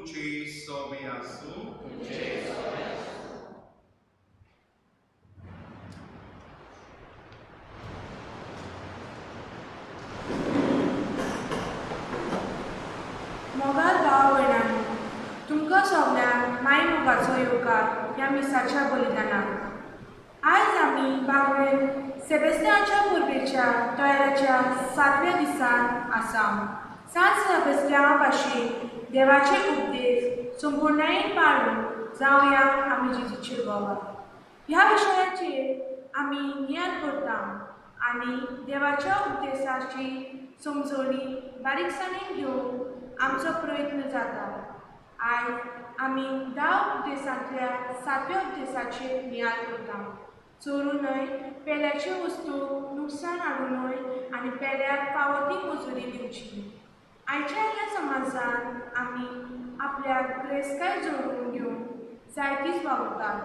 तुमचे सोबे आसूं. मोगाळ भाव भयणांनो, तुमकां सगल्यांक माय मोगाचो येवकार ह्या मिसाच्या बलिदानाक. आयज आमी बागवेल सेबेस्त्यांच्या परबेच्या तयारेच्या सातव्या दिसान आसा. सांत सेबेस्त्यांवा भाशेन देवाचे उपदेश संपुर्णायेन पाळून जावया आमी जेजूचे गोवा. ह्या विशयाचेर आमी नियाळ करता आनी देवाच्या उपदेशाची समजणी बारीकसाणेन घेवन आमचो प्रयत्न जाता. आयज आमी 10 उपदेशांतल्या सातव्या उपदेशाचेर नियाळ करता. चोरू न्हय, पेल्याची वस्तू नुकसान हाडूं न्हय आनी पेल्याक फावो ती मजुरी दिवची. आयच्या ह्या समाजांत आमी आपल्याक गिरेस्तकाय जोडून घेवन जायतीच वावुरतात.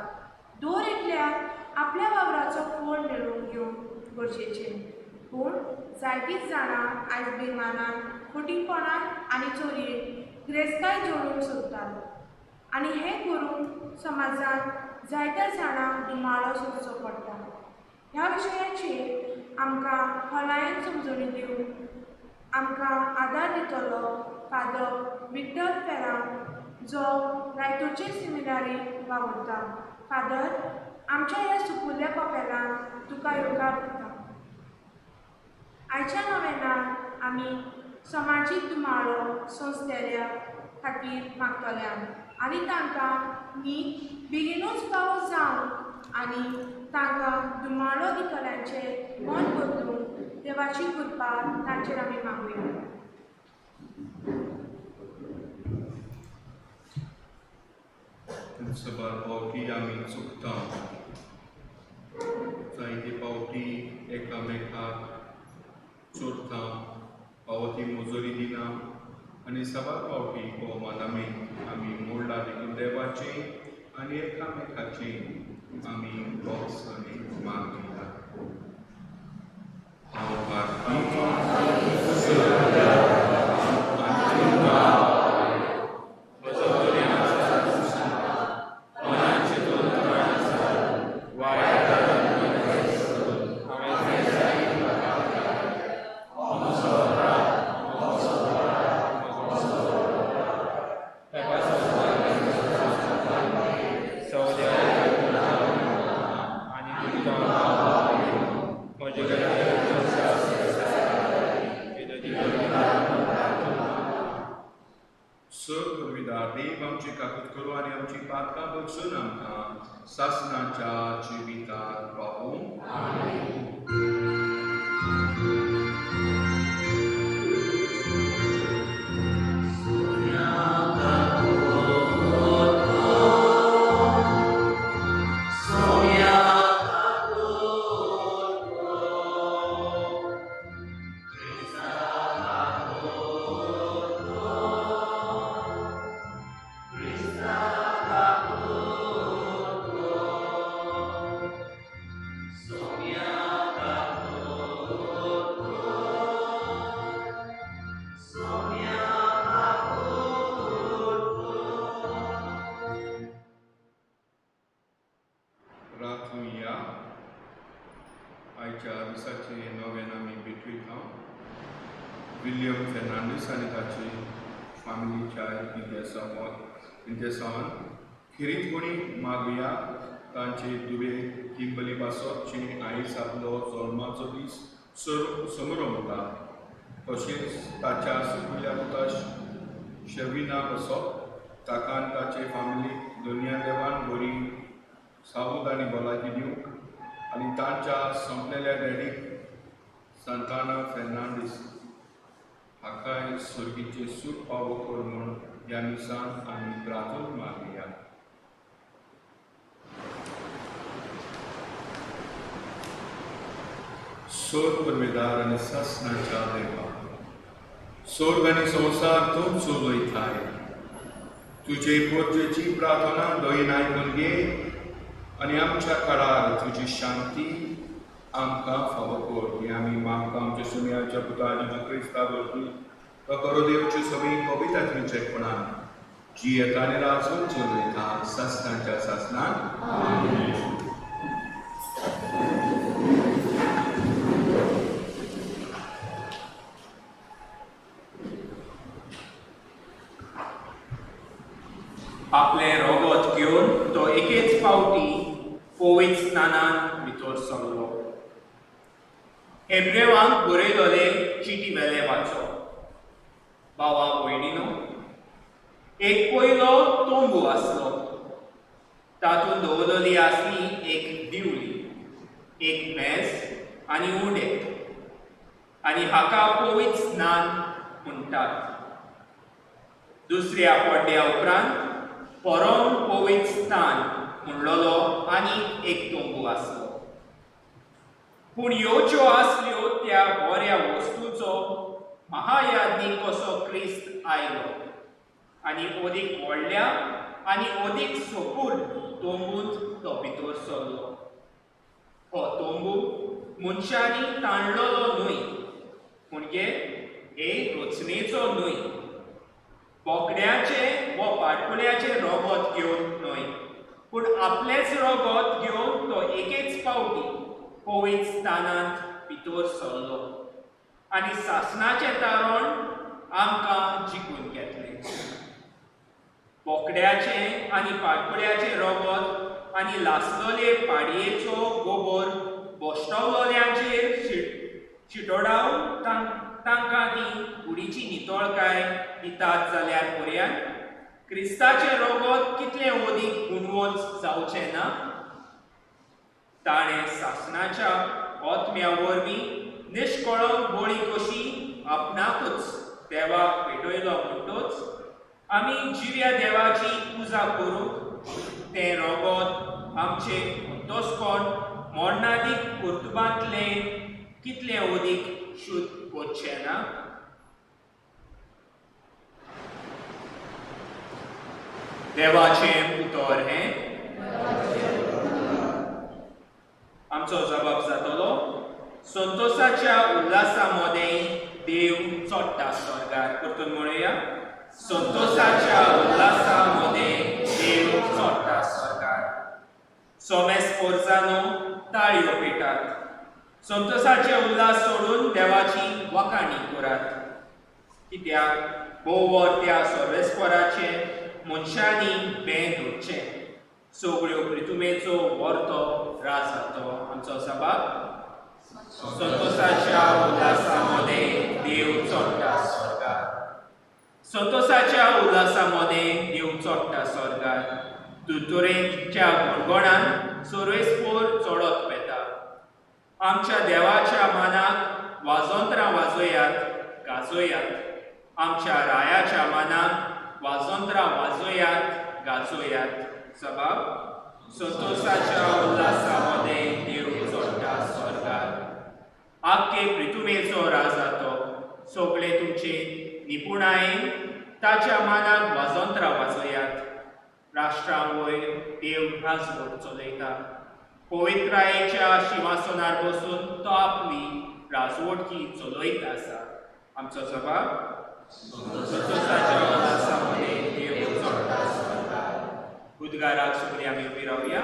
दर एकल्याक आपल्या वावराचो फळ मेळोवन घेवंक गरजेचें, पूण जायतीच जाणां आयज बेमानान, फटींगपणान आनी चोरयेन गिरेस्तकाय जोडूंक सोदतात आनी हें करून समाजांत जायत्या जाणांक धुमाळो सोंसचो पडटा. ह्या विशयाचेर आमकां खोलायेन समजणी दिवन आमकां आदार दितलो फादर विक्टर फेरांव, जो रायतूरचे सिमिनारींत वावुरता. फादर, आमच्या ह्या सुपुल्ल्या कपेलांत तुका येवकार दिता. आयच्या नोवेनाक आमी समाजीक धुमाळो सोंसलेल्या खातीर मागतल्या आनी तांकां न्हीद बेगीनूच फावो जावन आनी तांकां धुमाळो दितल्यांचें मन बदलून देवाची कृपा तांचेर आमी मागुया. सबार फावटी आमी चुकता, जायते फावटी एकामेकाक चोरता, फावो ती मजुरी दिना आनी साबार फावटी भोवमान आमी आमी मोडला. देखून देवाची आनी एकामेकाची आमी भोगसणी मागया. हांव भारती देव आमची काकूत करूं आनी आमची पातकां बगसून आमकां सासणाच्या जिविताक पावूं. रातुया आयच्या दिसाचे नव्यान आमी भेटयता. विल्यम फेर्नांडीस आनी ताची फामिलीच्या इंतेसांवान खेरीत कोणी मागुया. तांचे दुवे किंबली पासत जे आयज आपलो जल्माचो दीस समरंभता, तशेंच ताच्या सुपुल्ल्या पुता शविना बसप ताका आनी ताचे फामिलीक दुनिया देवान बरी सावूद आनी भलायकी दिवंक आनी तांच्या सोंपलेल्या डॅडीक सांताना फेर्नांडीस हाकाय सर्गीचें सूख पावो कर म्हूण ह्या मिसान आमी प्रार्थना मागया. सोर परमेदार आनी सासणाच्या देवा, सोर्ग आनी संवसार तूं चलयताय. तुजे पोरजेची प्रार्थना दयेन आयकून घे आनी आमच्या काळार तुजी शांती आमकां फावो कर. हें आमी मागता आमच्या सुमयाच्या पुता जेजू क्रिस्ता वरवीं. तो करो देवचे सगळीं पवित्र आत्म्याच्या एकपणान. जियेता आनी राजवट चलयता सासणाच्या सासणाक. आपलें रोगोत घेवन तो एकेच फावटी पवित्र स्नानान भितर सरलो. हेब्रेवांक बरयलोले चिटी वेले वाचो. भावा भयणीनो, एक पयलो तंबू आसलो. तातूंत दवरलेली आसली एक दिवली, एक मेज आनी उंडे, आनी हाका पवित्र स्नान म्हणटात. दुसऱ्या पड्ड्या उपरांत परम पवित्र स्थान म्हणलोलो आनी एक तंबू आसलो. पूण येवच्यो आसल्यो त्या बऱ्या वस्तूचो महायाज्ञीक कसो क्रिस्त आयलो आनी अदीक व्हडल्या आनी अदीक सोपूर तंबूंत तो भितर सरलो. हो तंबू मनशांनी ताणलोलो न्हय, म्हणजे हे रचनेचो न्हय, बोकड्याचें वा पाटकुल्याचें रोगोत घेवन न्हय, पूण आपलेंच रोगोत घेवन तो एकेच फावटी पवित्र स्थानांत भितर सरलो आनी सासणाचें तारण आमकां जिखून घेतलें. बोकड्याचें आनी पाटकुल्याचें रोगोत आनी लासलोले पाडयेचो गोबोर बोश्टवलोल्यांचेर शिटोडावन तांकां ती कुडीची नितळकाय दितात जाल्यार पर्यान क्रिस्ताचें रोगोत कितलें अदीक गुणवंत जावचें ना? ताणें सासणाच्या ओतम्या वरवीं निश्कळंक बळी कशी आपणाकूच देवाक पेटयलो म्हणटच आमी जिव्या देवाची पुजा करूंक तें रोगोत आमचें अंतस्कोण मरणादीक कर्तुबांतलें कितलें अदीक शुद्ध करचें ना? देवाचें उतर हें. आमचो जबाब जातलो, संतोषाच्या उल्हासा मदें देव चडटा स्वर्गार. परतून म्हणुया, संतोषाच्या उल्हासा मदें देव चडटा स्वर्गार. सोमेस पोरजानो ताळयो पेटात, संतोषाचे उल्हास सोडून देवाची वखाणी करात. कित्याक भोव त्या सर्वेस्पराचे मनशांनी बें धरचें, सगळ्यो प्रितुमेचो वर्तो राजा तो. आमचो सभाग, संतोषाच्या उल्हासा मदें देव चडटा स्वर्गार. संतोषाच्या उल्हासा मदें देव चडटा स्वर्गार. तुतुरेच्या गणगणान सर्वेस्पोर चडत वेता. आमच्या देवाच्या मानाक वाजोंत्रां वाजोयात, गाजोयात. आमच्या रायाच्या मानाक वाजोंत्रां वाजोयात, गाजोयात. सबाब, संतोषाच्या उल्हासा मदें देव चडटा स्वर्गार. आख्खे प्रितुमेचो राजा तो. सगळे तुमचे निपुणायेन ताच्या मानाक वाजोंत्रां वाजोयात. राष्ट्रां वयर देव राजवट चलयता. पवित्रायेच्या शिंवासनार बसून तो आपली राजवटकी चलयत आसा. आमचो जबाब, संतोषाच्या उल्हासा मदें देव चडटा स्वर्गार. उद्गाराक सगळीं आमी उबी रावया.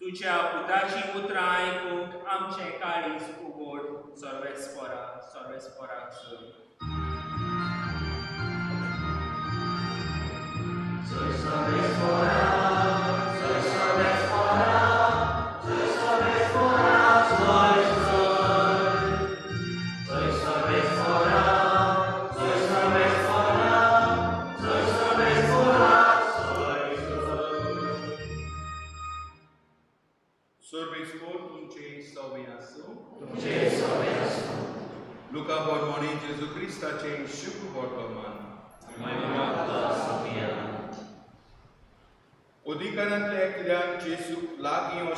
तुज्या पुताची उतरां आयकूंक आमचें काळीज उगड सर्वेस्परा. सर्वेस्पराक सोय. सर्वेस्पोर तुमचे सवे आसूं. तुमचे सवे आसूं. लुका बोरमोणी जेजू क्रिस्ताचें शुभ वर्तमान. अधिकाऱ्यांतल्या एकल्यान जेजूक लागीं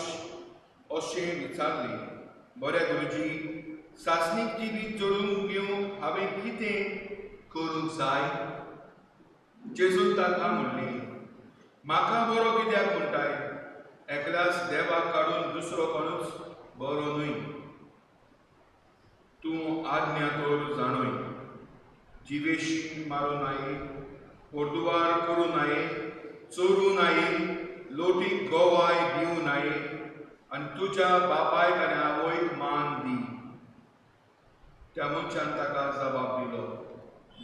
अशें विचारलें, बऱ्या गुरुजी, सासणीक जिवीत जोडून घेवंक हांवें कितें करूंक जाय? जेजून ताका म्हणलें, म्हाका बरो कित्याक म्हणटाय? एकल्याच देवाक काडून दुसरो कोणूच बरो न्हय. तूं आज्ञा तर जाणूय, जिवेशी मारूं नाये, पोरदुवार करूं नाये, चोरूं नाये, लोटीक गोवाय दिवं नाये, आनी तुज्या बापायक आनी आवयक मान दी. त्या मनशान ताका जबाब दिलो,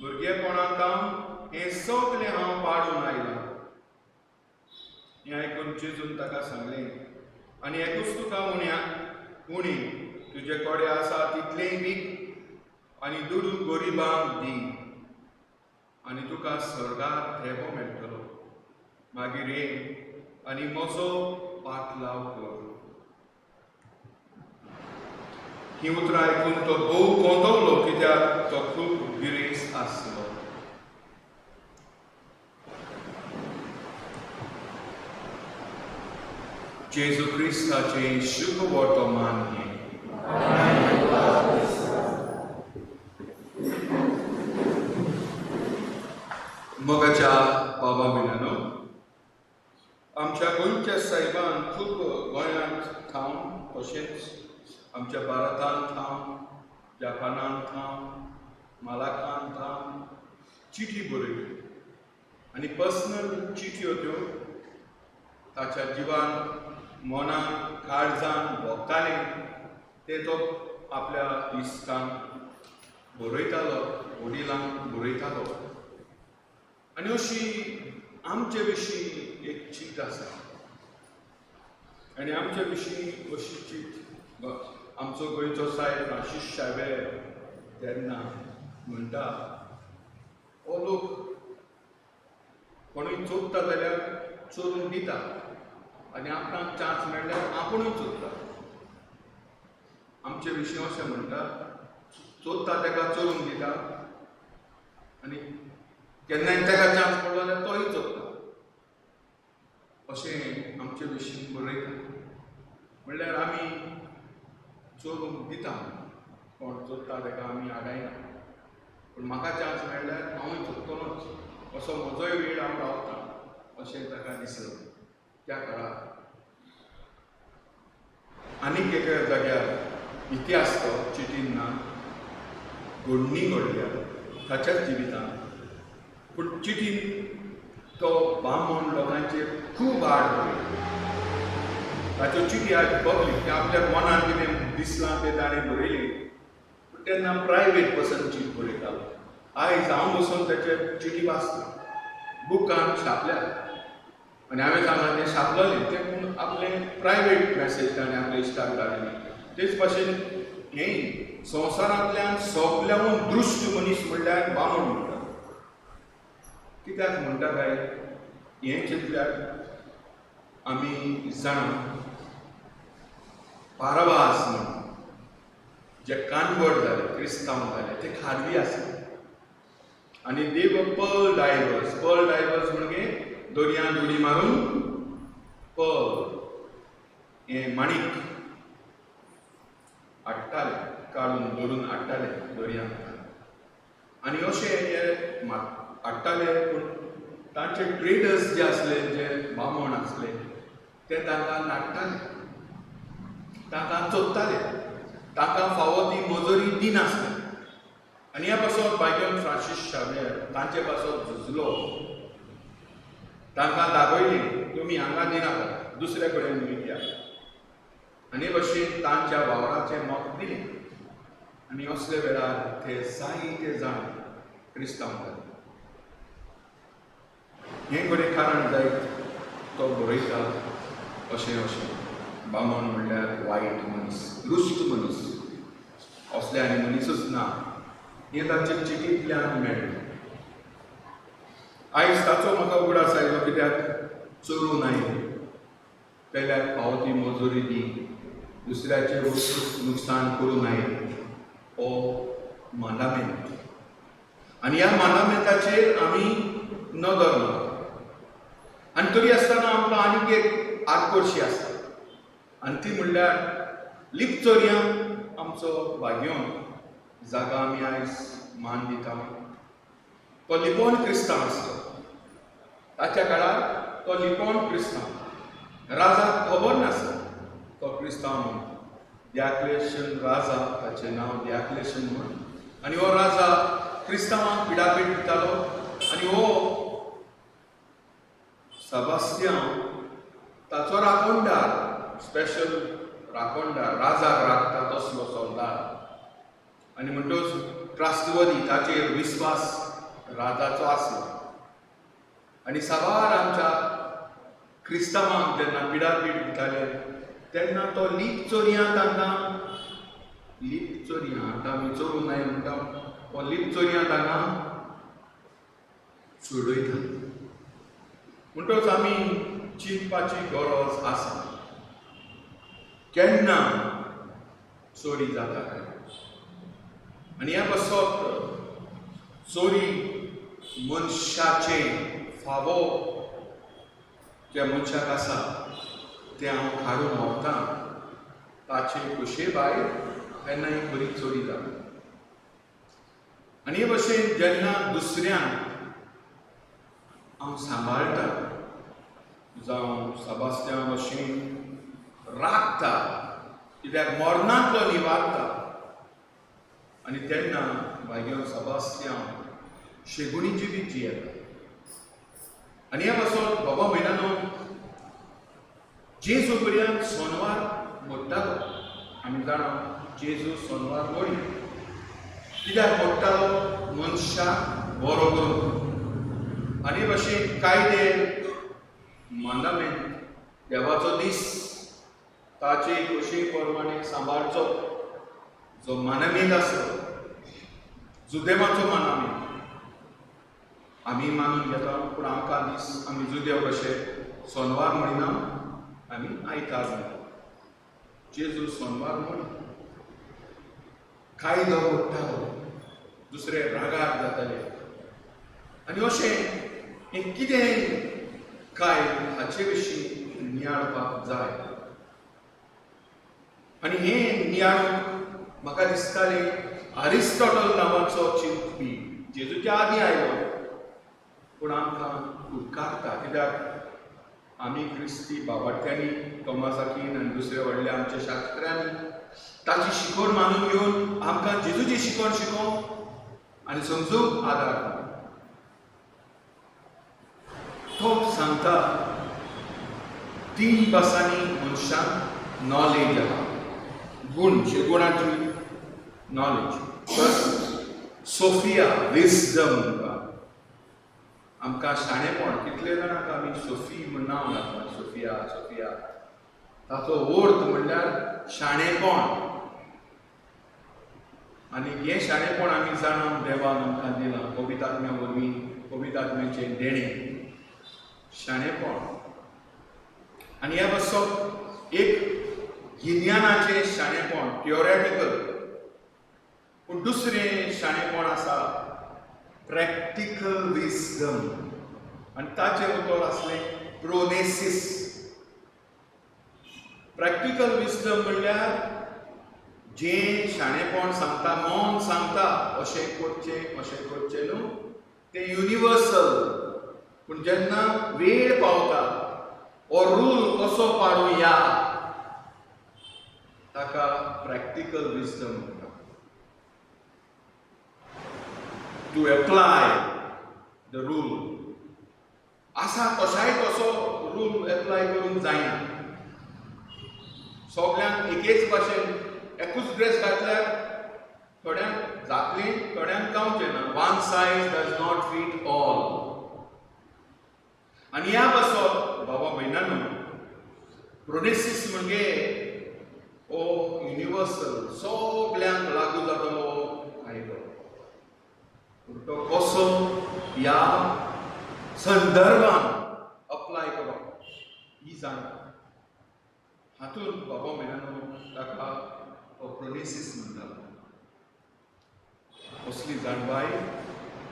भुरगेपणांत हें सगलें हांव पाडून आयलां. हें आयकून जेजून ताका सांगलें, आनी एकूच तुका उणी, तुजे कडेन आसा तितलेंय वीक आनी दुडू गरिबांक दी आनी तुका स्वर्गार थेंबो मेळटलो. मागीर ये आनी म्हजो पाटलाव कर. हीं उतरां आयकून तो भोव कोंतवलो, कित्याक तो खूब गिरेस्त आसलो. जेजू क्रिस्ताचें शुभ वर्तमान हें. मोगाच्या बाबा भयणांनो, आमच्या गोंयच्या सायबान खूब गोंयांत थावन, तशेंच आमच्या भारतांत थावन, जापानांत थावन, मालाकांत थावन चिठी बरयल्यो आनी पर्सनल चिठयो त्यो ताच्या जिवान, मनान, काळजान भोगतालें ते तो आपल्या इश्टांक बरयतालो, वडिलांक बरयतालो. आनी अशी आमचे विशीं एक चीट आसा आनी आमचे विशीं अशी चीट आमचो गोंयचो सायब फ्रांसीस शावेर तेन्ना म्हणटा, हो लोक कोणूय चोरता जाल्यार चोरून दिता आनी आपणाक चान्स मेळ्ळ्यार आपुणूय चोरता. आमचे विशीं अशें म्हणटा, चोरता ताका चोरून दिता आनी केन्नाय ताका चान्स पडलो जाल्यार तोय चोरता, अशें आमचे विशीं बरयता. म्हणल्यार आमी चोरूंक दिता, कोण चोरता ताका आमी आडायना, पूण म्हाका चान्स मेळ्ळ्यार हांवूय चोरतलोच, असो म्हजोय वेळ हांव रावता अशें ताका दिसलें त्या काळार. आनीक एका जाग्यार इतिहास तो चिटीन ना, घडणी घडल्या ताच्याच जिवितांत, पूण चिटीन तो बामण लोकांचेर खूब आड बरयलो. ताच्यो चिटी आज पब्लीक, तें आपल्या मनान कितें दिसलां तें ताणें बरयलें. पूण तेन्ना प्रायवेट पर्सन चीट बरयतालो. आयज हांव बसून ताचे चिटी वाचता, बुकान छापल्या आनी हांवें सांगलां तें छापलेलें तें, पूण आपलें प्रायवेट मॅसेज ताणें आपल्या इश्टाक धाडली. तेच भाशेन हें संवसारांतल्यान सगल्याहून दृश्ट मनीस म्हणल्यार बामण म्हणटा. कित्याक म्हणटा काय हें चिंतल्यार आमी जाणा, पारवास म्हण जे कानवड जाले, क्रिस्तांव जाले, ते खारवी आसा आनी they were pearl divers. Pearl divers म्हणजे दर्यांत उडी मारून पर्ल हें माणीक हाडटाले, काडून धरून हाडटाले दर्यांत आनी अशें हे हाडटाले. पूण तांचे ट्रेडर्स जे आसले, जे बामण आसले, ते तांकां नाडटाले, तांकां चोरताले, तांकां फावो ती मजुरी दिनासले. आनी ह्या पासत बायजन फ्रांसीस शावेर तांचे पासत झुजलो, तांकां दाखयलें तुमी हांगा दिनाका, दुसऱ्या कडेन विकया. आनी हे भशेन तांच्या वावराचें मत दिलें आनी असले वेळार ते जायते जाण क्रिस्तांव जाले. हें बरें कारण जायत तो बरयता अशें अशें बामण म्हणल्यार वायट मनीस, रुश्ट मनीस, असले आनी मनीसूच ना, हें ताचे चिटींतल्यान मेळ्ळें. आयज ताचो म्हाका उगडास आयलो, कित्याक चोरूं नाय, पेल्याक फावो ती मजुरी दी, दुसऱ्याचें वस्तू नुकसान करूं नये, हो मांडामेंत. आनी ह्या मांडामेंताचेर आमी नदर मारता. आनी तरी आसतना आमकां आनीक एक आडकोशी आसा आनी ती म्हणल्यार लिपचोरयां आमचो भाग्योन जागा आमी आयज मान दिता. तो लिपोन क्रिस्तांव आसलो ताच्या काळार. तो लिपोन क्रिस्तांव, राजाक खबर नासलो तो क्रिस्तांव म्हणून. द्याक्लेशन राजा, ताचें नांव द्याक्लेशन म्हूण. आनी हो राजा क्रिस्तांवांक पिडापीड दितालो आनी हो सेबास्तियांव ताचो राखणदार, स्पेशल राखणदार, राजाक राखता तसलो सोल्दार. आनी म्हणटच ट्रस्टवदी, ताचेर विस्वास राजाचो आसलो. आनी साबार आमच्या क्रिस्तांवांक जेन्ना पिडापीड दिताले तेन्ना तो लीप चोरयां तांकां, लीप चोरयां, आतां आमी चोरूंक नाय म्हणटा, हो लीप चोरयां तांकां सोडयता. म्हणटच आमी चिंतपाची गरज आसा केन्ना चोरी जाता काय. आनी ह्या पासत चोरी मनशाचें फावो ज्या मनशाक आसा तें हांव काडून व्हरतां ताचे खोशये भायर, तेन्ना ही बरी चोरी जाता. आनी हे भशेन जेन्ना दुसऱ्यांक हांव सांबाळटा जावं सेबास्तियांव भशेन राखता, कित्याक मरणांतलो निवारता, आनी तेन्ना भाग्यो सेबास्तियांव शेगुणी जिवीत जियेता. आनी हे पासत बाबा भयणानो, जेजू पर्यंत सोनवार मोडटालो. आमी जाणा जेजू सोनवार मोडी. कित्याक मोडटालो? मनशाक बरो करूंक. आनी भशेन कायदे मांदामेंत, देवाचो दीस ताचे खोशये प्रमाणे सांबाळचो जो मानमेंत आसलो, जुदेवाचो मानामेंत आमी मानून घेता, पूण आमकां दीस आमी जुदेव कशे सोनवार म्हणिना, आमी आयतार म्हणटा. जेजू सोनवार म्हण कायदो मोडटालो, दुसरे रागार जाताले. आनी अशें हें कितें काय हाचे विशीं नियाळपाक जाय. आनी हें नियाळूंक म्हाका दिसतालें आरिस्टॉटल नांवाचो चिंतपी जेजूच्या आदीं आयलो, पूण आमकां उपकारता कित्याक आमी क्रिस्ती बाबाट्यांनी, तोमास आकीन आनी दुसऱ्या व्हडल्या आमच्या शास्त्र्यांनी ताची शिकवण मानून घेवन आमकां जेजूची शिकवण शिकोवंक आनी समजूंक आदार दिलो. तो सांगता, तीन भासांनी मनशाक नॉलेज आहा, गुण, गुणाची नॉलेज. फर्स्ट सोफिया, विजडम म्हणटा आमकां शाणेपण. कितले जाणांक आमी सोफी म्हण नांव घातलां, सोफिया, सोफिया. ताचो अर्थ म्हणल्यार शाणेपण. आनी हें शाणेपण आमी जाणा देवान आमकां दिलां पवित्र आत्म्या वरवीं, पवित्र आत्म्याचें देणें शाणेपण. आनी ह्या पासत एक गिन्यानाचें शाणेपण, थियोरेटिकल, पूण दुसरें शाणेपण आसा प्रॅक्टिकल विजडम. आनी ताचें उतर आसलें प्रोनेसिस. प्रॅक्टिकल विजडम म्हणल्यार जें शाणेपण सांगता, मन सांगता अशें करचें, अशें करचें न्हू, तें युनिवर्सल. पूण जेन्ना वेळ पावता हो रूल कसो पाळुया, ताका प्रॅक्टिकल विजडम म्हणटा, टू एप्लाय the rule. आसा तशाय तसो रूल एप्लाय करूंक जायना. सगल्यांक एकेच भाशेन एकूच ड्रेस घातल्यार थोड्यांक जातली, थोड्यांक जावचें ना. One size does not fit all. आनी ह्या पासत बाबा भयणानो, प्रोनेसिस म्हणजे हो युनिवर्सल, सगल्यांक लागू जातलो कायदो, पूण तो कसो ह्या संदर्भान अप्लाय करप ही जाणा. हातूंत बाबा भयणानो ताका प्रोनेसिस म्हणटात. असली जाणवाय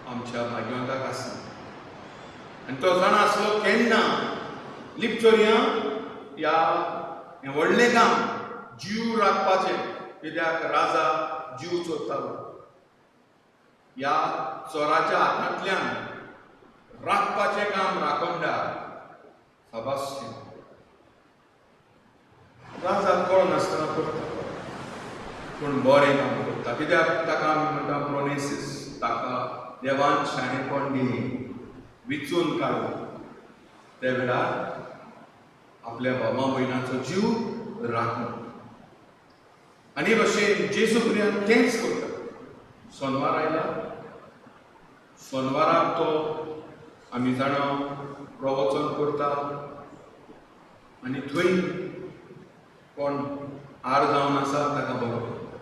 आमच्या भाग्यवंताक आसली आनी तो जाणा आसलो केन्ना लिपचोरयां ह्या हें व्हडलें काम जीव राखपाचें, कित्याक राजा जीव चोरतालो. ह्या चोराच्या हातांतल्यान राखपाचें काम राखणदार साबास्यान राजा कळनासतना करता, पूण बरें काम करता, कित्याक ताका आमी म्हणटा प्रोनेसीस. ताका देवान शाणेपण दिलें, विचून काडलो. त्या वेळार आपल्या भावा भयणाचो जीव राखलो. आनी भशेन जेजू प्रियान तेंच करता. सोनवार आयला, सोनवाराक तो आमी जाणा प्रवचन करता आनी थंय कोण आर जावन आसा ताका बरो करता.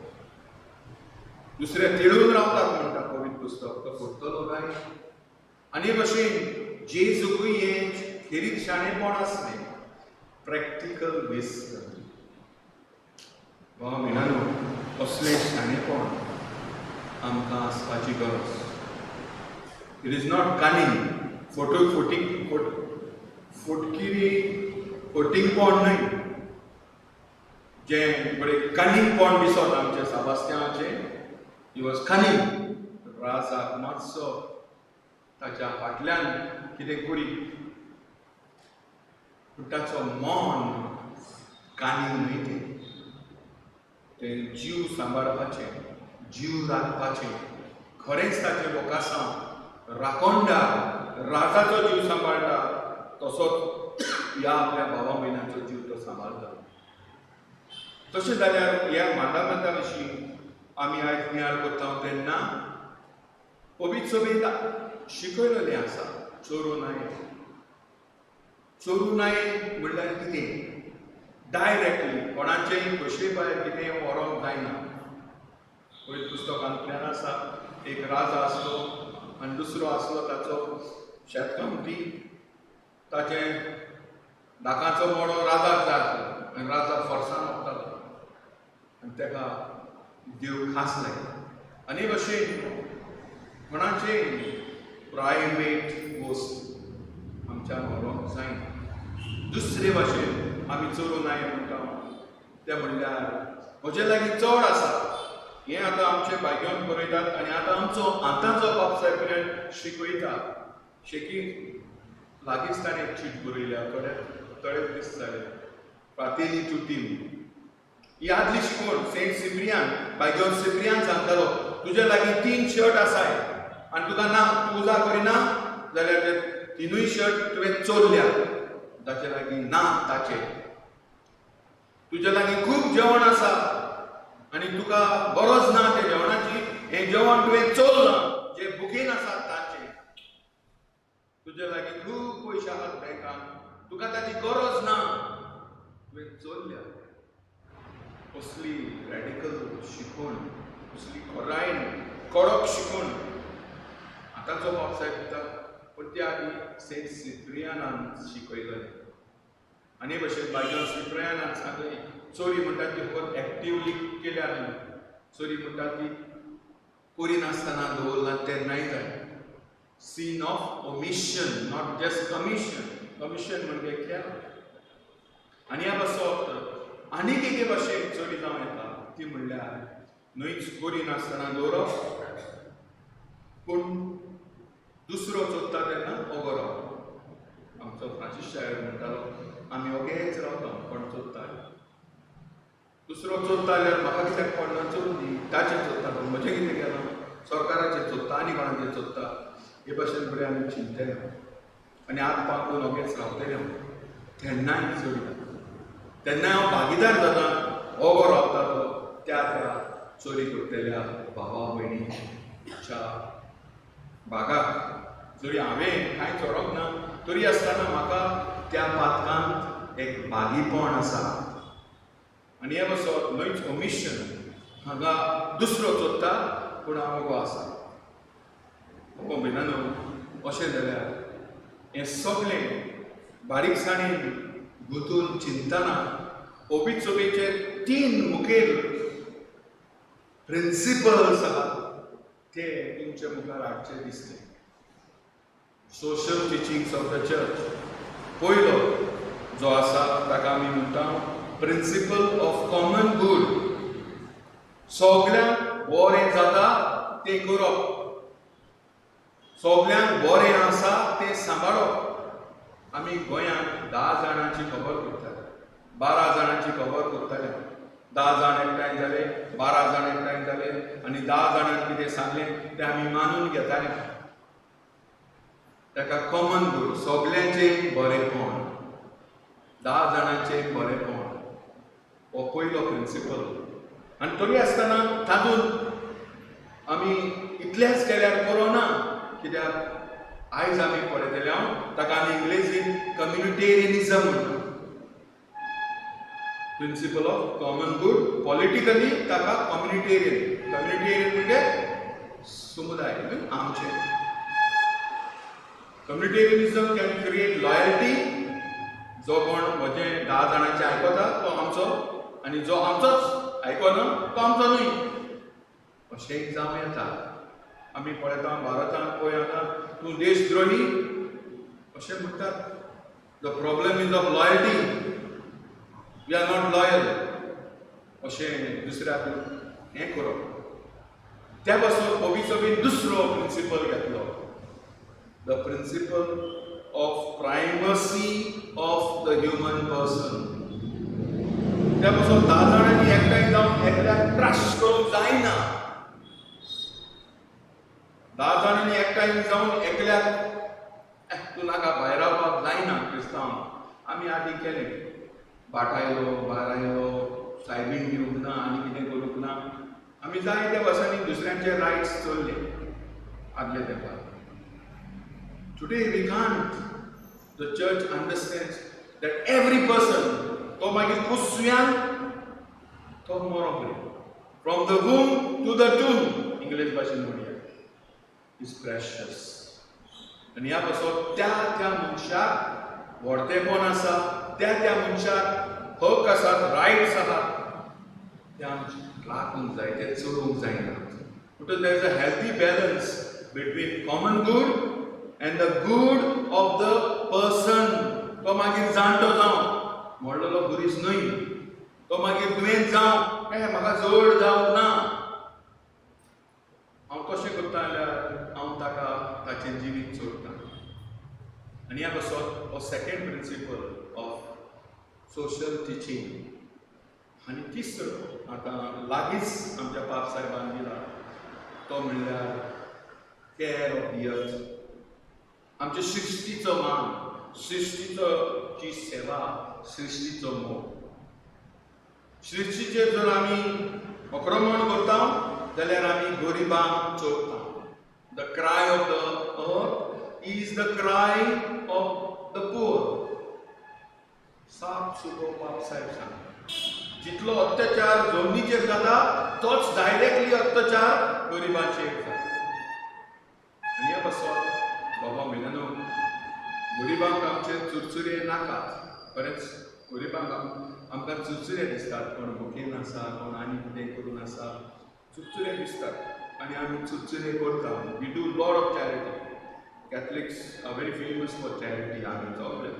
दुसरे तेळून रावतात म्हणटा पवित्र पुस्तक, तो करतलो काय? आनी भशेन जेजूकूय हें खेरीत शाणेपण आसलें, प्रॅक्टिकल विस्डम. भाव भयणांनो, असलें शाणेपण आमकां आसपाची गरज. It is not cunning, photo फोटींग फोट फोटकिरी फोटिंगपण न्हय, जें बरें कनिंगपण दिसत आमच्या साबास्त्यांचें. He was cunning. राजाक मातसो ताच्या फाटल्यान कितें करी, पूण ताचो मन कानींग न्हय. तें तें जीव सांबाळपाचें, जीव राखपाचें. खरेंच ताचें वोकासांव राखणदार राजाचो जीव सांबाळटा तसोच ह्या आपल्या भावा भयणांचो जीव तो सांबाळटा. तशें जाल्यार ह्या मांडामांता विशीं आमी आयज नियाळ करता तेन्ना पवित्र सभेंत शिकयलेलें आसा, चोरू नाय. चोरू नाय म्हणल्यार कितें? डायरेक्टली कोणाचेय खोशये भायर कितें व्हरोंक जायना. पवित्र पुस्तकांतल्यान आसा, एक राजा आसलो आनी दुसरो आसलो ताचो शेतकामती. ताचें दाकाचो मोडो राजाक जाय आसलो आनी राजा फोर्सान वतालो आनी ताका देव खास लायता. आनी भशेन कोणाचें प्रायवेट वस्त आमच्यान व्हरोंक जायना. दुसरे भाशेन आमी चोरूं नाय म्हणटा तें म्हणल्यार म्हजे लागीं चड आसा, हें आतां आमचे भाग्योन बरयतात आनी आतां आमचो आतांचो बापसाहेब पर्यंत शिकयता. शेकी लागींच ताणें एक चीट बरयल्या, थोडे थोडे दीस जाले, फ्रातेली तुती. ही आदली शिकवण सेंट सिप्रियान, बायगोन सिप्रियान सांगतालो, तुज्या लागीं 3 शर्ट आसाय आनी तुका ना, तूं उजार करिना जाल्यार ते 3 शर्ट तुवें चोरल्या, ताचे लागीं ना ताचे. तुज्या लागीं खूब जेवण आसा आनी तुका गरज ना त्या जेवणाची, हें जेवण तुवें चोरलां जे बुकेन आसात तांचें. तुज्या लागीं खूब पयशे आसात बँकान, तुका ताची गरज ना, तुवें चोरल्या. असली रॅडिकल शिकवण, असली खोरायन कडक शिकवण आतांचो बापसाहेब दिता, पूण त्या आदी सेंट सिप्रियानान शिकयलें. आनी भशेन बायजॉन सिप्रियानान सांगलें, चोरी म्हणटा ती फकत एक्टिवली केल्या न्हय, चोरी म्हणटा ती करिनासतना दवरला तेन्नाय जाय. Sin of omission, not just commission. Commission म्हणजे केला. आनी ह्या पासत आनीक एके भाशेन चोरी जावं येता, ती म्हणल्यार न्हयच करिनासतना दवरप, पूण दुसरो चोरता तेन्ना ओगो रावप. आमचो फ्रांसीस शायर म्हणटालो, आमी ओगेच रावता कोण चोरता. दुसरो चोरता जाल्यार म्हाका कित्याक पडना, चोरूं दी, ताचें चोरता, पूण म्हजें कितें केलां? सरकाराचें चोरता आनी कोणाचें चोरता. हे भाशेन फुडें आमी चिंतले आनी हात पांगरून ओगेच रावतले हांव, तेन्नाय चोरी जाता, तेन्नाय हांव भागीदार जाता. ओगो रावता तो त्या त्या चोरी करतल्या भावा भयणीच्या भागाक. जरी हांवें कांय चोरोंक ना तरी आसतना म्हाका त्या पातकांत एक भागीपण आसा. आनी हे पासत न्हयच ओमिशन, हांगा दुसरो चोरता पूण हांव ओगो आसा. ओ भयणांनो, अशें जाल्यार हें सगळें बारीकसाणेन गुंतून चिंतना ओबीचोबीचे 3 मुखेल प्रिंसिपल्स आहात ते तुमच्या मुखार हाडचे दिसले. Social teachings of the church. पयलो, जो आसा ताका आमी म्हणटा प्रिंसिपल ऑफ कॉमन गूड. सगल्यांक बरें जाता तें करप, सगल्यांक बरें आसा तें सांबाळप. आमी गोंयांत 10 जाणांची खबर करताले, 12 जाणांची खबर करताले. 10 जाण एकठांय जाले, 12 जाण एकठांय जाले आनी 10 जाणांक कितें सांगलें तें आमी मानून घेताले. ताका कॉमन गूड, सगल्यांचें बरेंपण, 10 जाणांचें बरेंपण, हो पयलो प्रिंसिपल. आनी तरी आसतना तातूंत आमी इतलेंच केल्यार पुरो ना, कित्याक आयज आमी पळयतले हांव ताका आमी इंग्लेजीन कम्युनिटेरियनिजम म्हणटा. Principle of common good politically ताका कम्युनिटेरियन. कम्युनिटेरियन म्हणजे समुदाय, आमचें. Communitarianism can create loyalty. जो कोण म्हजें 10 जाणांचें आयकता तो आमचो, आनी जो आमचोच आयकना तो आमचो न्हय, अशेंय जावं येता. आमी पळयता भारतांत पळय आतां तूं देशद्रोही अशें म्हणटात. The problem is of loyalty, we are not loyal अशें दुसऱ्याक हें करप. त्या पासून ओबीचो दुसरो प्रिंसिपल घेतलो, the principle of primacy of the human person. त्या पासून 10 जाणांनी एकठांय जावन एकल्याक ट्रस्ट करूंक जायना. 10 जाणांनी एकठांय जावन एकल्याक तूं नाका भायर रावपाक जायना. क्रिस्तांव आमी आदीं केलें, बाटायलो, भायर आयलो, सायबीन दिवंक ना आनी कितें करूंक ना. आमी जायत्या वर्सांनी दुसऱ्यांचे रायट्स चोरले आदले तेंपार. Today we can't. The church understands that every person, तो मागीर कुसव्यान तो मरो पर्यंत, from the womb to the tomb, English भाशेन म्हणया, is precious. आनी ह्या पासत त्या त्या मनशाक व्हडतेपण आसा, त्या त्या मनशाक हक आसात, रायट्स आसात, ते आमचे राखूंक जाय, ते चलोवंक जायना. म्हणटच there is a healthy balance between common good and the good of the person. तो मागीर जाणटो जावं, म्हणलेलो मनीस न्हय, तो मागीर दुयेंत जावं, हे म्हाका जड जावंक ना, हांव कशें करता जाल्यार हांव ताका ताचें जिवीत सोडटा. आनी ह्या पासत हो second principle of social teaching. आनी तिसरो आतां लागींच आमच्या पाप साहेबान दिला तो म्हणल्यार केअर ऑफ the अर्थ. आमच्या सृश्टीचो मान, सृश्टीचो ची सेवा, सृश्टीचो मोग. सृश्टीचेर जर आमी आक्रमण करता जाल्यार आमी गरिबांक चोरता. The cry of the earth is the cry of the poor. साप सुको पाप साहेब सांग, जितलो अत्याचार जमनीचेर जाता तोच डायरेक्टली अत्याचार गरिबांचेर जाता. आनी ह्या पासत बाबा भयणांनो, गरिबांक आमचे चुरचुरे नाकात. खरेंच गरिबांक आमकां चुरचुरे दिसतात. कोण भुकेन आसा, कोण आनी कितें करून आसा, चुरचुरे दिसतात आनी आमी चुरचुरे करता. We do lot of charity. Catholics are very famous for charity. आमी सगळे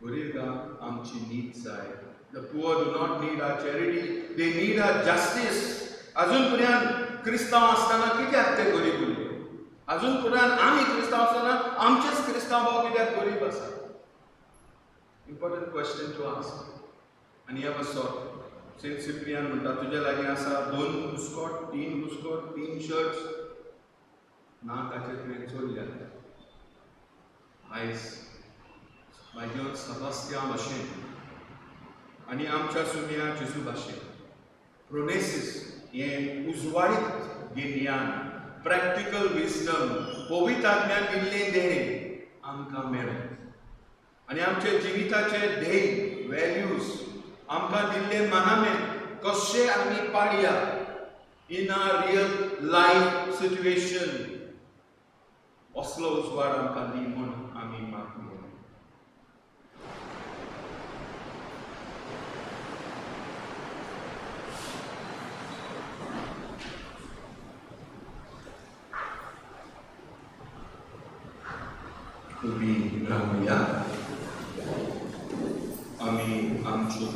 गरिबांक आमची नीत जाय. The poor do not need our charity, they need our justice. अजून पर्यंत क्रिस्तांव आसतना कित्याक ते गरीब उरले? अजून पर्यंत आमी क्रिस्तांव आसतना आमचेच क्रिस्तांव भाव कित्याक गरीब आसा? Important question to ask. आनी ह्या पासत सेंट सिप्रियान म्हणटा, तुज्या लागीं आसा 2 बुस्कोट, 3 बुस्कोट, 3 शर्ट्स ना, ताचे तुवें चोरल्यात. आयज मागीर सबास्त्यांव भाशेन आनी आमच्या सुम्या जेजू भाशेन फ्रोनेसीस हें उजवाडीत गिन्यान, प्रॅक्टिकल विजडम, पवित्र आत्म्यान दिल्लें देणें आमकां मेळूं आनी आमच्या जिविताचे ध्येय, व्हॅल्यूज, आमकां दिल्ले मानामे कशे आमी पाडया in our real life situation, असलो उजवाड आमकां दी म्हूण आमी मागया. उबी रावया.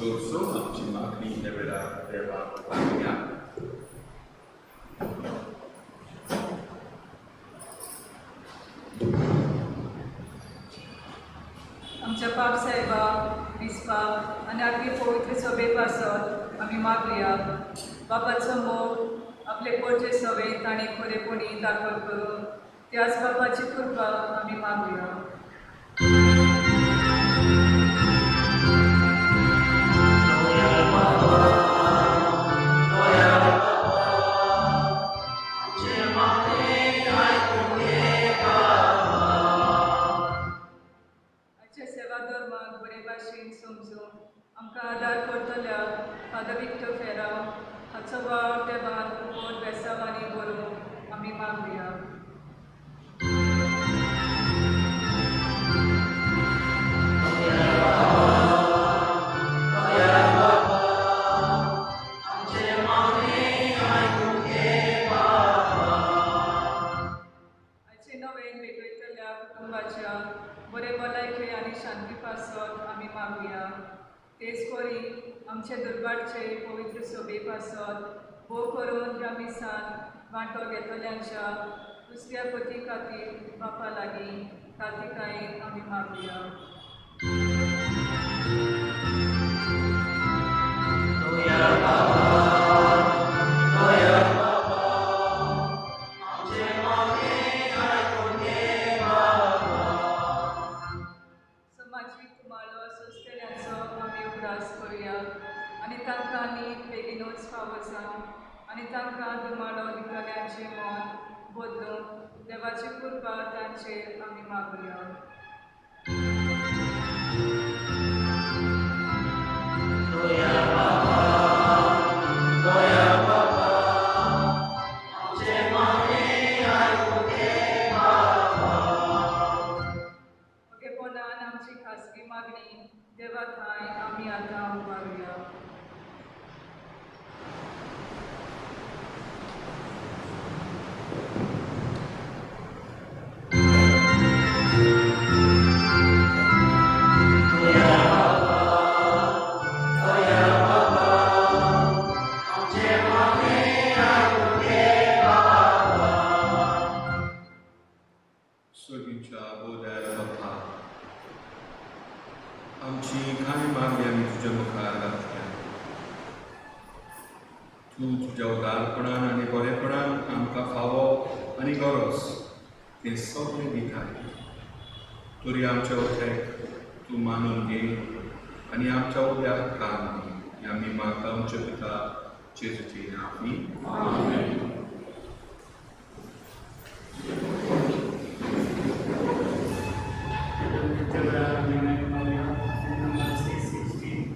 चडसो आमची मागणी ह्या वेळार देवाक मागया. आमच्या पाप साहेबा बिस्पा आनी आपली पवित्र सभे पासत आमी मागया. बापाचो मोग आपले पोरचे सवे तांणी खरेपणी दाखल करून त्याच बापाची कृपा आमी मागया. आजच्या सेवा धर्माक बरे भाशेन समजून आमकां आदार करतल्या फादर विक्टर फेराव हाचो वावर देवान उपट बेसांवांनी बरोवंक आमी मागया. आजचे नवें भेटयतल्या कुटुंबाच्या बरे भलायके आनी शांती पासत आमी मागुया. तेच परी आमचे दुर्भाटचे पवित्र सभे पासत भोव करून ह्या मिसान वांटो घेतल्यांच्या दुसऱ्या पती खातीर बापा लागीं तातिकायेन आमी मागुया. समाजीक तुमालो सोंसतल्यांचो आमी उगडास करुया आनी तांकां न्हीद बेगिनूच फावो जावं आनी तांकां दुमाळो दितल्यांचें मन बदलून देवाची कृपा तांचेर आमी मागुया. ओगेपणान आमची खासगी मागणी देवा ठांय आमी आतां उबारुया. सर्गीच्या बोधार बापा, आमची कांय मागणी आमी तुज्या मुखार घातल्या. तूं तुज्या उदारपणान आनी बरेपणान आमकां फावो आनी गरज तें सगळें दिताय. तरी आमच्या उद्याक तूं मानून घे आनी आमच्या उद्याक कान दी. हें आमी मागता आमच्या पिता जेजूचे नांवांनी. Number 668.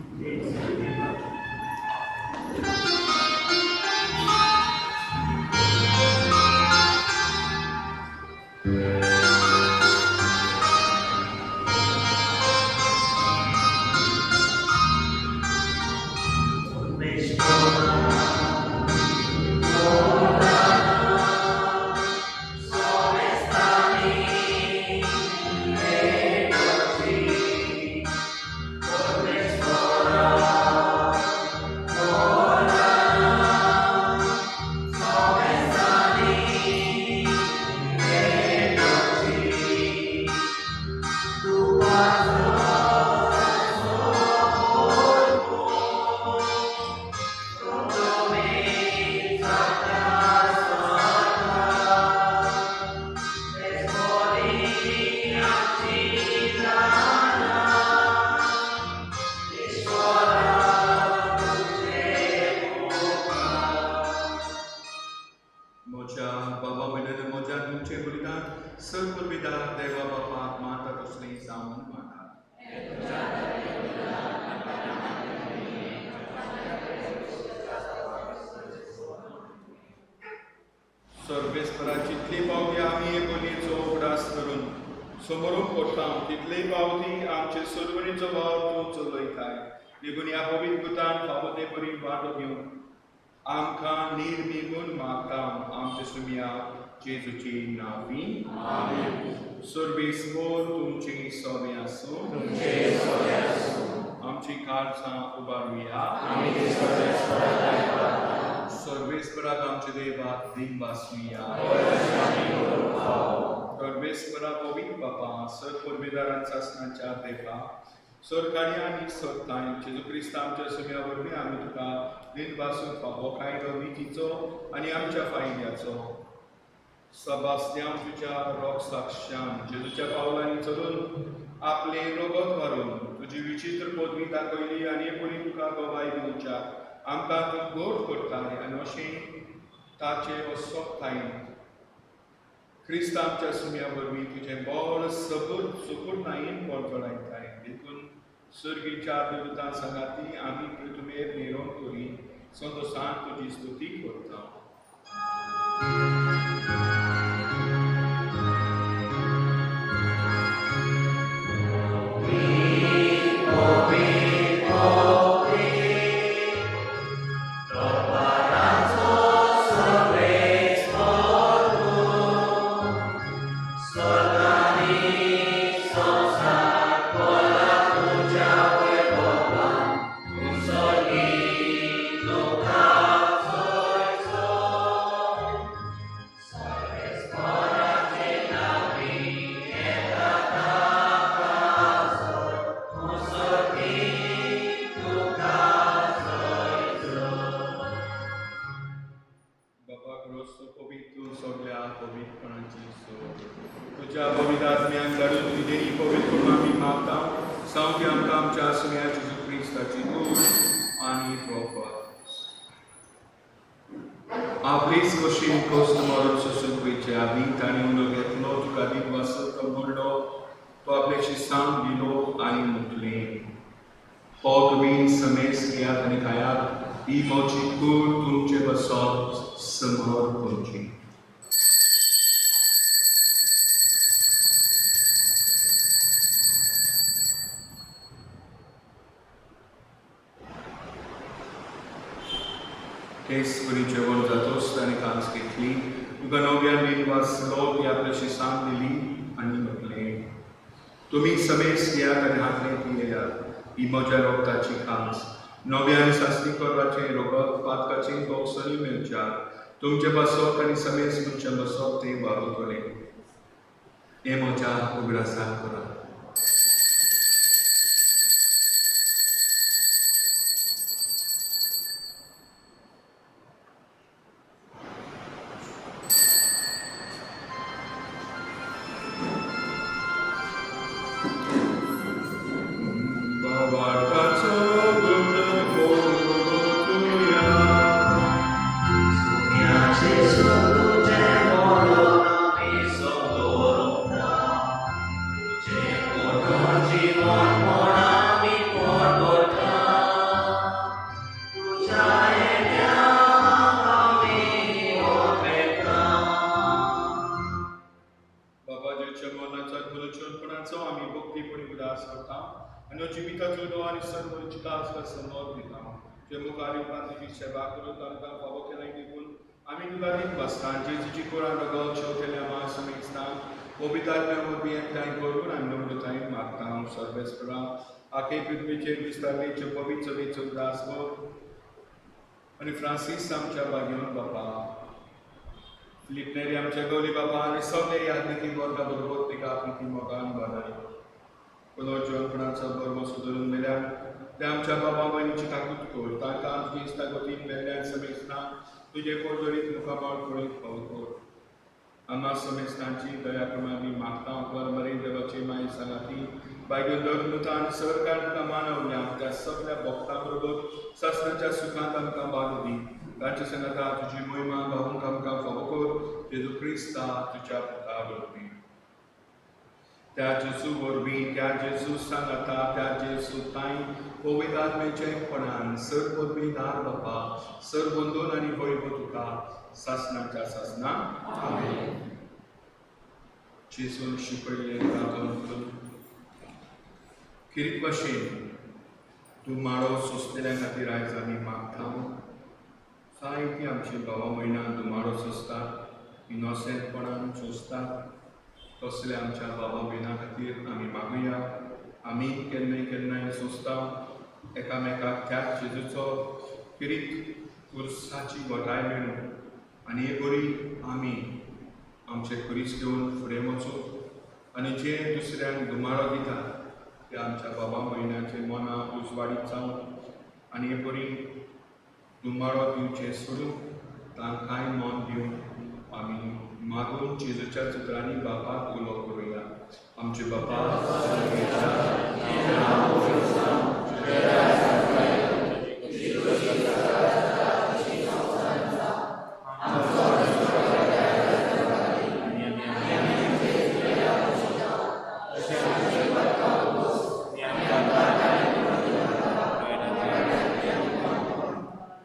म्हज्या बाबा भयणांनो, म्हज्या तुमचें बलिदान सर्व बलिदान देवा बापाक माता तसली जावन मानात. सर्वेस्परा जितले पावटी आमी हे बलयेचो उगडास करून समोरून करता तितले पावटी आमचे सर्वणीचो वावर तूं चलयताय. देखून ह्या पवित्र गुतान फावो ते परी वांटो घेवन आमकां निर्मिगून मागता आमच्या सुमया जेजूची नांवी. सर्वेस्पर तुमची सवे आसूं. आमची काळजां उबारुया. सर्वेस्पराक आमच्या देवाक दिन वाचुया. सर्वेस्परा पवित्र बापा, सर परमेदारान सासणाच्या देवा, सरकारी आनी सरताय जेजू क्रिस्त आमच्या सुम्या वरवीं आमी तुका दिन वासूंक फावो कायदो नितीचो आनी आमच्या फायद्याचो. सबास्त्यांव तुज्या रोग साक्षान जेजूच्या पावलांनी चलून आपलें रगत मारून तुजी विचित्र पदवी दाखयली आनी हे परी तुका गवाय दिवच्या आमकां तूं गोड करताय आनी अशें ताचे असोक्तायेन क्रिस्त आमच्या सुम्या वरवीं तुजें बळ सबूर सुपूर्णायेन परतळायताय. देखून सर्गीच्या देवतां सांगाती आमी पृथ्वेर निरोप करी संतोसान तुजी स्तुती करता. बाबा ग्रोस्त पवित्र सगळ्या पवित्रपणाची सोड तुज्या पवित्र आत्म्यान धाडून तुजी देणी पवित्र करून आमी मागता. सावती आमकां आमच्या सुम्या जेजू क्रिस्ताची कूड आनी रोगत. आपलीच कशीन कोस्त मरण सोसूंक वयचे आदी ताणें उलो घेतलो, तुका दिनवास तो म्हणलो, तो आपले शिस्तांक दिलो आनी म्हटलें, हो तुमी समेस घेयात आनी खायात, ही म्हजी कूड तुमचे बसत समोर करची. तेच परी जेवण जातोच ताणें कांच घेतली, तुका नव्यान दिनवासलो, ती आपल्या शिसांक दिली आनी म्हटलें, तुमी समेस घेयात आनी हातलें पियेयात, ही म्हज्या रोगताची कांच नव्यान सासणी करपाचें रोगत पातकाचें बोक्सनी मेळच्या तुमचे बसप आनी समेस मनशां बसप तें वावुरतलें. हें म्हज्या उगडासाक करात. बाबाकाचो गुण बोलुया. बाबा जेच्या मरणाचो पुनरुत्थानाचो आमी भक्तीपणी उदास करता आनी जिविताचो उदो आनी सर्व जितास समोर दिता. तुजे मुखार येवपाक तुजी सेवा करून आमकां फावो केलां देखून आमी तुका दीत बसता. जेजूची कुरान रगत शेवतेल्या मा समेस्तां पवित्र वरवीं एकठांय करून आमी नम्रतायेन मागता. सर्वेस्परा आखे पृथ्वीचेर विस्तारलेचे पवित्र सभेचो उदास कर आनी फ्रांसीस आमच्या भाग्यवन बापा, फिलिप नेरी आमच्या गौरी बाबा आनी सगळे यादनिकी वर्गा बरोबर तिका आपली मोगान बांदाय. पुनर्जीवनपणाचो बर्म सुदरून मेल्यान ते आमच्या बाबा भयणीची ताकूत कर. तांकां आमची इस्तागतीन मेल्ल्यान समेस्तां तुजे पोरजोरीत मुखामळ पळयत फावो कर. आम्हा समेस्तांची दया प्रमाण आमी मागता. परमरे देवाची माय सांगाती बायगो लग्नता आनी सरकार तुका मानवल्या त्या सगळ्या भक्तां बरोबर सासणाच्या सुखांत आमकां बाग दी. तांच्या सांगाता तुजी मोहिमा गावूंक आमकां फावो कर. जेजू क्रिस्ता तुज्या पुता वरवीं. त्या जेजू वरवीं, त्या जेजू सांगाता, त्या जेजू ताई पवित्र आत्म्याच्या एकपणान सर पदवी दार बापा सर बंदून आनी वैभव तुका सासणाच्या सासना. आमेन. जेजून शिकयल्लें प्रार्थना. किरीत भाशेन तूं माडो सोंसलेल्या खातीर आयज आमी मागता. जायतीं आमची भावा भयणां धुमाडो सोंसतात, इनोसेंटपणान सोंसतात. तसले आमच्या बाबा भयणां खातीर आमी मागुया. आमी केन्नाय केन्नाय सोंसता. एकामेकाक त्याच जेजूचो पिरीत पुरसाची घटाय मेळूं आनी हे बरी आमी आमचे खुरीस घेवन फुडें वचूं आनी जे दुसऱ्यांक धुमारो दिता ते आमच्या बाबा भयणाचे मनां उजवाडीत जावं आनी हे बरी धुमारो दिवचें सोडून तांकांय मन दिवन आमी मागून जेजूच्या चित्रांनी बापाक उलो करुया. आमचे बापा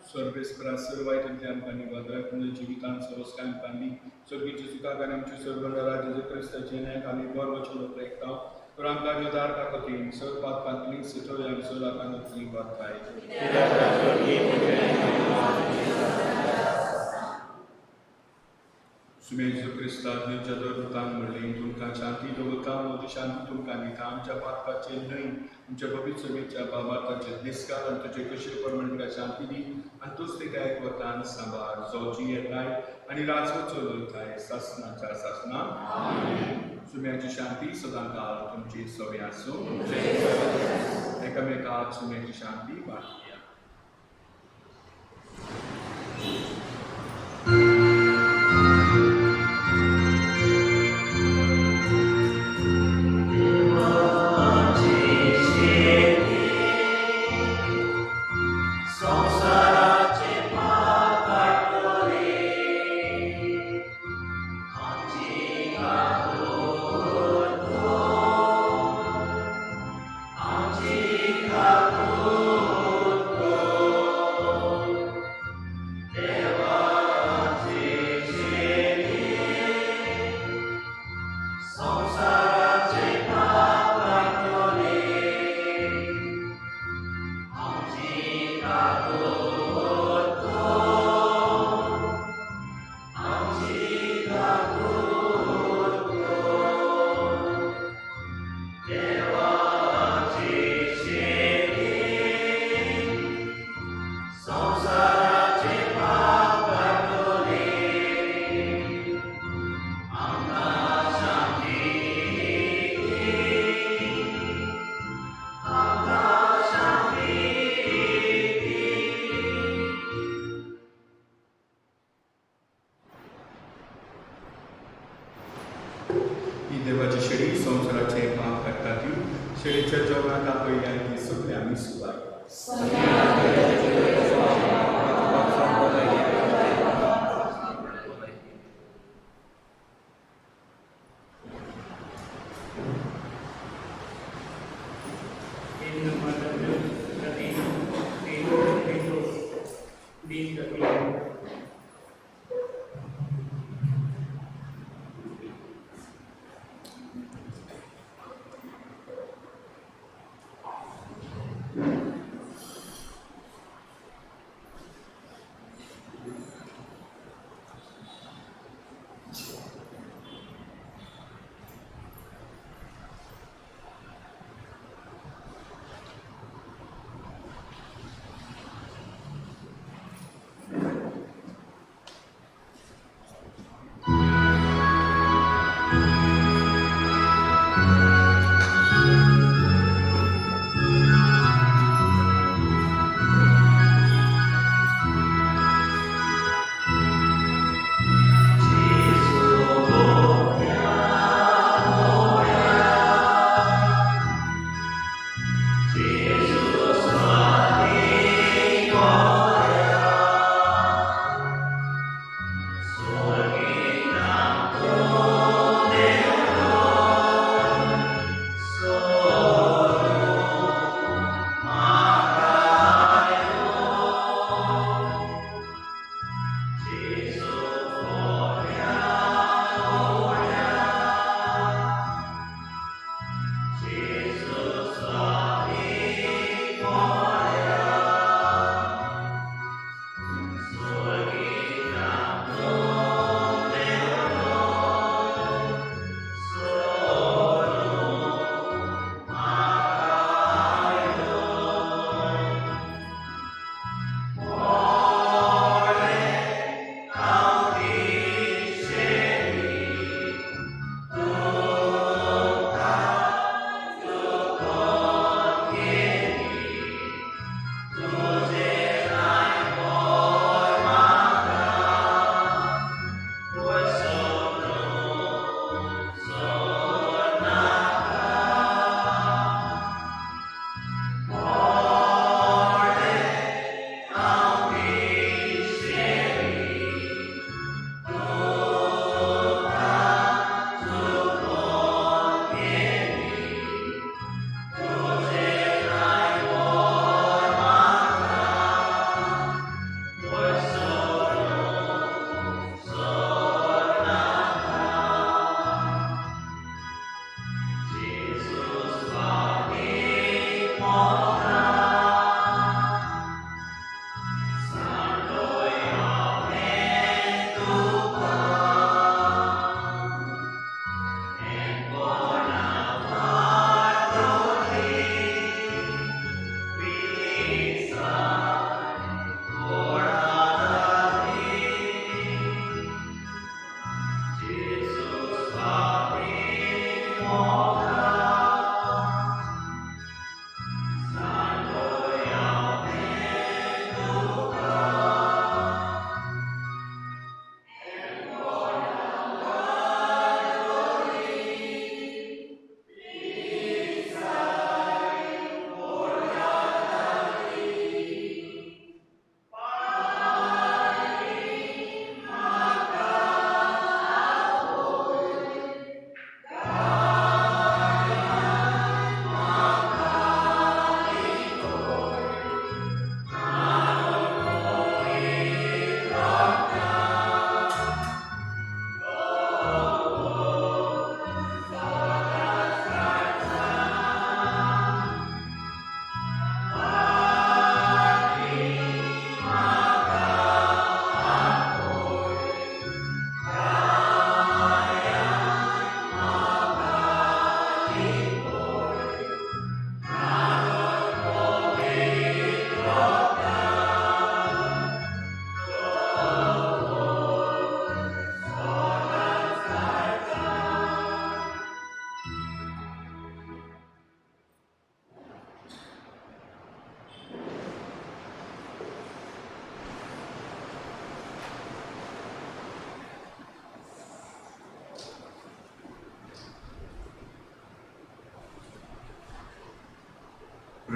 सर्वेस्परा सर्व वायटांतल्यान आमकां निवादय, तुमच्या जिवितांत सवस्काय आमकां दी. स्वर्गीय जेजूकाक आनी आमचे सर्वंडरा जेजू क्रिस्ताचे न्याय आमी बरो वचून प्रेकता तर आमकां जुदार काकोतीन सर पातपांतली सुटोय आनी सर आकांतली वाताय. सुमे जेजू क्रिस्ता तुमच्या दर म्हणलें, तुमकां शांती दवरता, म्हजी शांती तुमकां दिता. आमच्या पातकाचेर न्हय आमच्या पवित्र सभेच्या बाबाताचे दिसकार आनी तुजे कशे प्रमाण तुका शांती दी आनी तूच तिका एक वतान सांबार जावची येताय आनी राजवट चलयताय सासनाच्या सासना. सुम्याची शांती सदांकाळ तुमची सगळी आसूं. एकामेकाक सुम्याची शांती वाटया.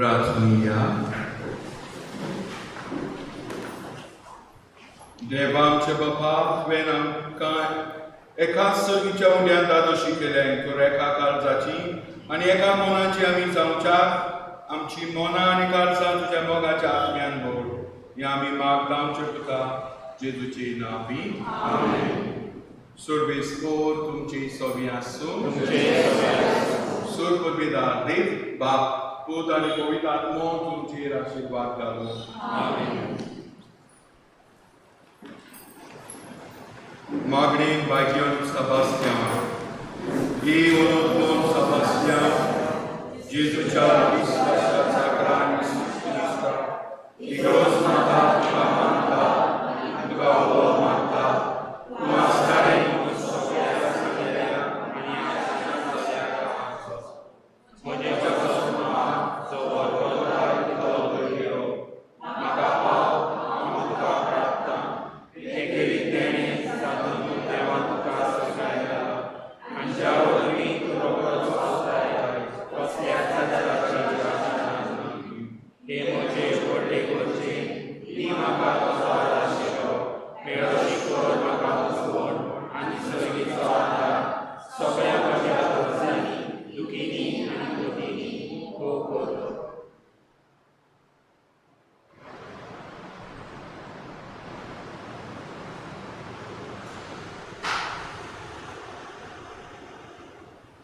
प्रार्थनिया. देवा आमच्या बापा, तुवें आमकां एकाच सर्गीच्या उंड्यान दादोशी केल्या, तर एका काळजाची आनी एका मनाची आमी जावच्याक आमची मनां आनी काळजां तुज्या मोगाच्या आत्म्यान भर. हें आमी मागता आमच्या पुता जेजूचे नांवी, आमेन. सर्वेस्पोर तुमची सोबी आसूं. सुर पुरबेदार देव बाप, पूत आनी पवित्र आत्मो तुमचेर आशिर्वाद घालूं. मागणी भाग्योन Sebastian. E Don Sebastian, जेजूच्या विश्वासाच्या ग्रानी क्रिस्ता, इगर्ज माता तुका मानता, तुका उलो मारता, तूं आसताय.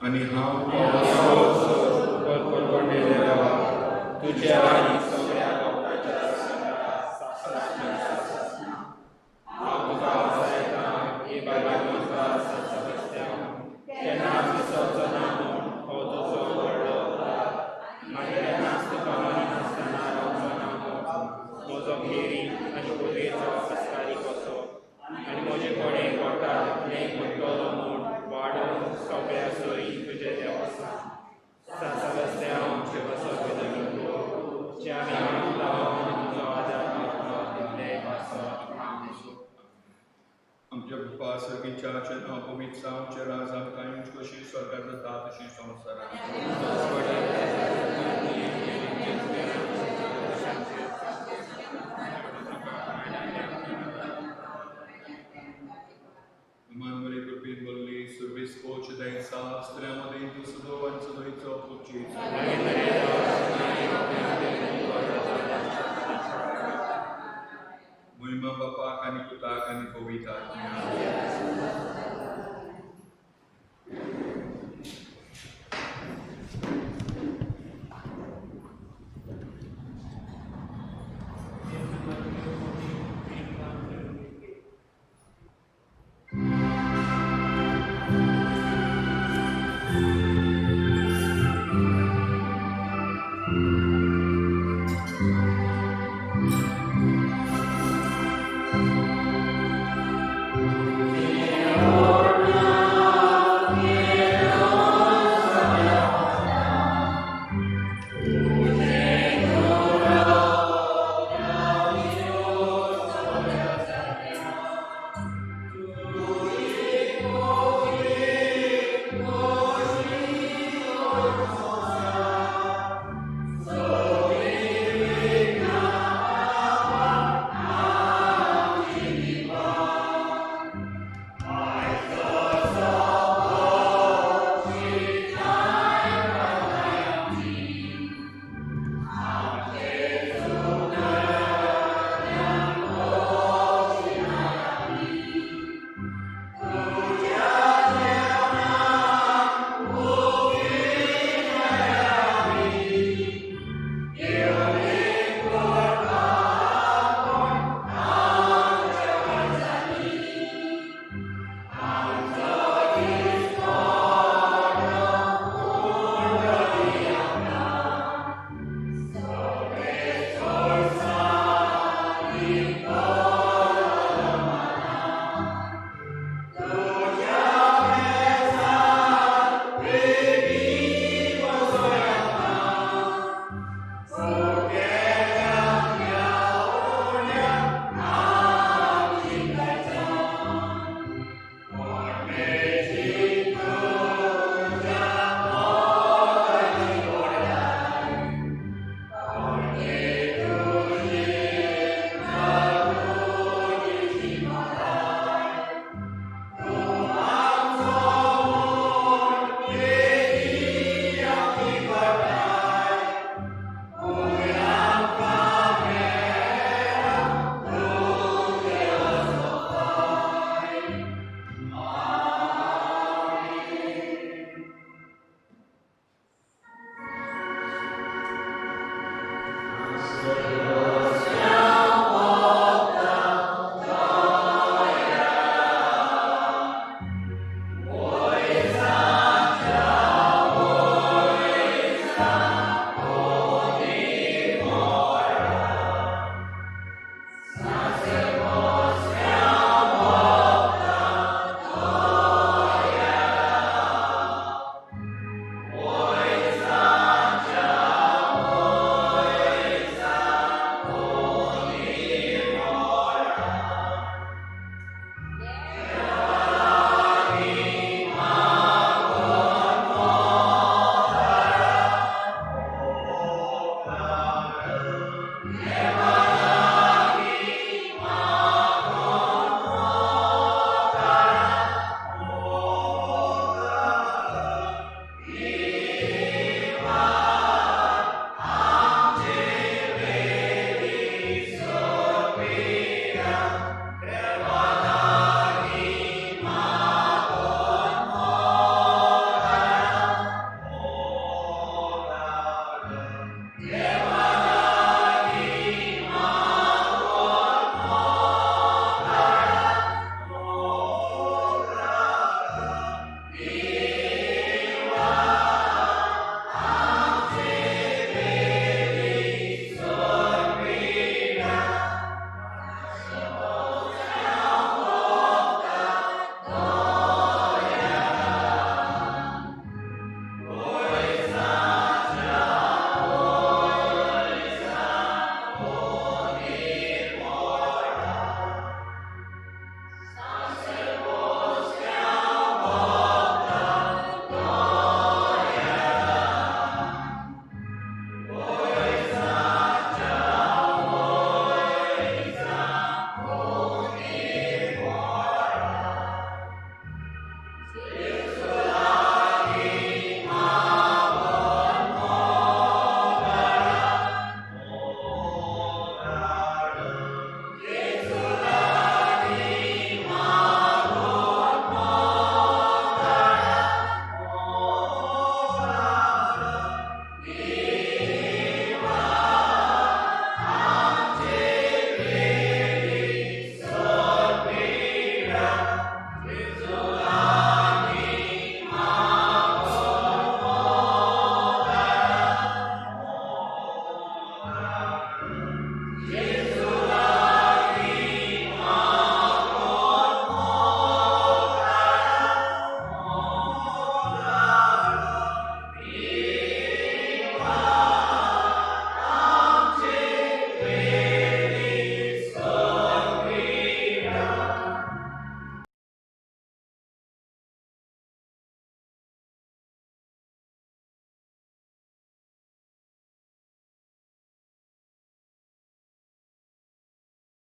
आनी हांव तुज्या आनी सगळ्या लोकांच्या सांगता हांव तुका वासायतां, हे बायलांचा सेबास्त्यांव, केन्नाच विसरचो ना म्हूण हो तुजो व्हडलो उपकार आनी केन्नाच तुका मानिनासतना रावचो ना म्हूण म्हजो खेरी आनी पुतयेचो आस्कारी कसो आनी म्हजे कडेन घडटा तितलें घडटलो म्हूण वाडोवन सगळ्या सोयी तुजें देव आसा. संत सेबास्त्यांव, आमचे पासत विनवणी कर, जे आमी मागता आनी तुजो आदार मागता तितले पासत. आमेन. आमच्या बापा सर्गीच्या, नांव पवित्र जावचें, राज आमकां येवचें, कशी स्वर्गात जाता तशी संवसारात. मानवरे कृपेन बोलली सर्वीस कोच दैसा, स्त्रियांमध्ये तूं सदो आनी सदोईचो पूत जेजू. महिमा बापाक आनी पुताक आनी पवित्र आत्म्याक.